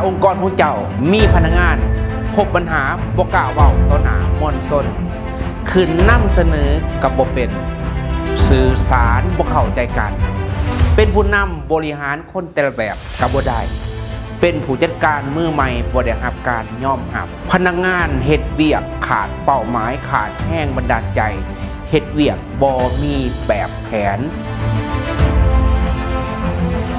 ອົງກອນຂອງເຈົ້າມີພະນັກງານພົບບັນຫາບໍ່ກ້າເວົ້າຕໍ່ໜ້າມວນຊົນ, ຂຶ້ນນຳສະເໜີກໍບໍ່ເປັນ, ສື່ສານບໍ່ເຂົ້າໃຈກັນ, ເປັນຜູ້ນຳບໍລິຫານຄົນແຕ່ລະແບບກໍບໍ່ໄດ້, ເປັນຜູ້ຈັດການມືໃໝ່ບໍ່ໄດ້ຮັບການຍອມຮັບ, ພະນັກງານເຮັດວຽກຂາດເປົ້າໝາຍ, ຂາດແຮງບັນດານໃຈ, ເຮັດວຽກບໍ່ມີແບບແຜນ.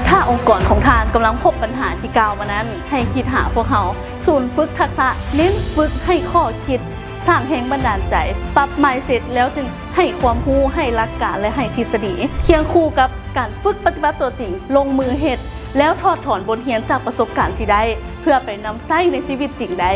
ຖ້າອົງກອນຂອງທ່ານກຳລັງພົບບັນຫາທີ່ກ່າວມານັ້ນ, ໃຫ້ຄິດຫາພວກເຮົາ, ສູນຝຶກທັກສະ ເນັ້ນຝຶກໃຫ້ຂໍ້ຄິດ, ສ້າງແຮງບັນດານໃຈ, ປັບ mindset ແລ້ວຈຶ່ງໃຫ້ຄວາມຮູ້, ໃຫ້ຫຼັກການ ແລະ ໃຫ້ທິດສະດີ. ຄຽງຄູ່ກັບການຝຶກປະຕິບັດຕົວຈິງ, ລົງມືເຮັດ, ແລ້ວຖອດຖອນບົດຮຽນຈາກປະສົບການທີ່ໄດ້ ເພື່ອໄປນຳໃຊ້ໃນຊີວິດຈິງໄດ້.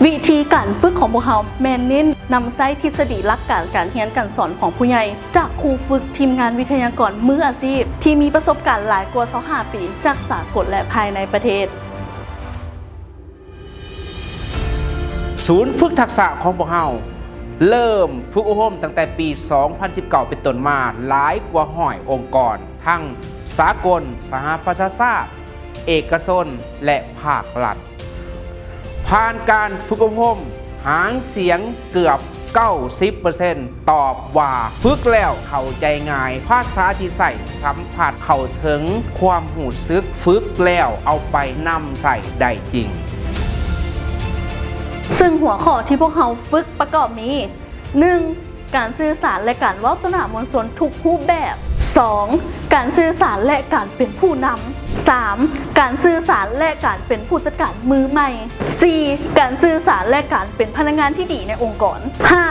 ວິທີການຝຶກຂອງພວກເຮົາແມ່ນເນັ້ນນຳໃຊ້ທິດສະດີຫຼັກການການຮຽນການສອນຂອງຜູ້ໃຫຍ່, ຈາກຄູຝຶກ, ທີມງານວິທະຍາກອນມືອາຊີບທີ່ມີປະສົບການຫຼາຍກວ່າຊາວຫ້າປີ ຈາກສາກົນ ແລະ ພາຍໃນປະເທດ. ສູນຝຶກທັກສະຂອງພວກເຮົາເລີ່ມຝຶກອົບຮົມຕັ້ງແຕ່ປີສອງພັນສິບເກົ້າເປັນຕົ້ນມາ, ຫຼາຍກວ່າຮ້ອຍອົງກອນ ທັງສາກົນ, ສະຫະປະຊາຊາດ, ເອກະຊົນ ແລະ ພາກລັດ ຜ່ານການຝຶກອົບຮົມ, ຫາງສຽງເກືອບເກົ້າສິບເປີເຊັນຕອບວ່າ ຝຶກແລ້ວເຂົ້າໃຈງ່າຍ, ພາສາທີ່ໃຊ້ສຳຜັດເຂົ້າເຖິງຄວາມຮູ້ສຶກ, ຝຶກແລ້ວເອົາໄປນຳໃຊ້ໄດ້ຈິງ. ເຊິ່ງຫົວຂໍ້ທີ່ພວກເຮົາຝຶກປະກອບມີ ໜຶ່ງ ການສື່ສານ ແລະ ການເວົ້າຕໍ່ໜ້າມວນຊົນທຸກຮູບແບບ, ສອງ ການສື່ສານ ແລະ ການເປັນຜູ້ນຳ, ສາມ ການສື່ສານ ແລະ ການເປັນຜູ້ຈັດການມືໃໝ່, ສີ່ ການສື່ສານ ແລະ ການເປັນພະນັກງານທີ່ດີໃນອົງກອນ, ຫ້າ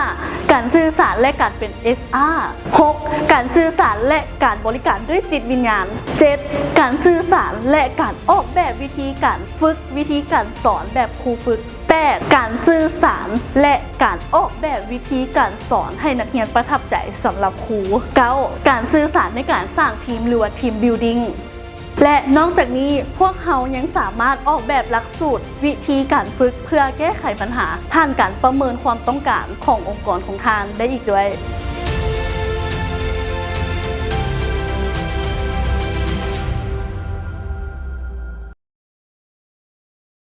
ການສື່ສານ ແລະ ການເປັນ ເອັດຊ໌ອາ, ຫົກ ການສື່ສານ ແລະ ການບໍລິການດ້ວຍຈິດວິນຍານ, ເຈັດ ການສື່ສານ ແລະ ການອອກແບບວິທີການຝຶກ, ວິທີການສອນແບບຄູຝຶກ, ແປດ ການສື່ສານ ແລະ ການອອກແບບວິທີການສອນໃຫ້ນັກຮຽນປະທັບໃຈສຳລັບຄູ, ເກົ້າ ການສື່ສານໃນການສ້າງທີມ ຫຼືວ່າ team building. ແລະ ນອກຈາກນີ້, ພວກເຮົາຍັງສາມາດອອກແບບຫຼັກສູດ, ວິທີການຝຶກເພື່ອແກ້ໄຂບັນຫາ ຜ່ານການປະເມີນຄວາມຕ້ອງການຂອງອົງກອນຂອງທ່ານໄດ້ອີກດ້ວຍ.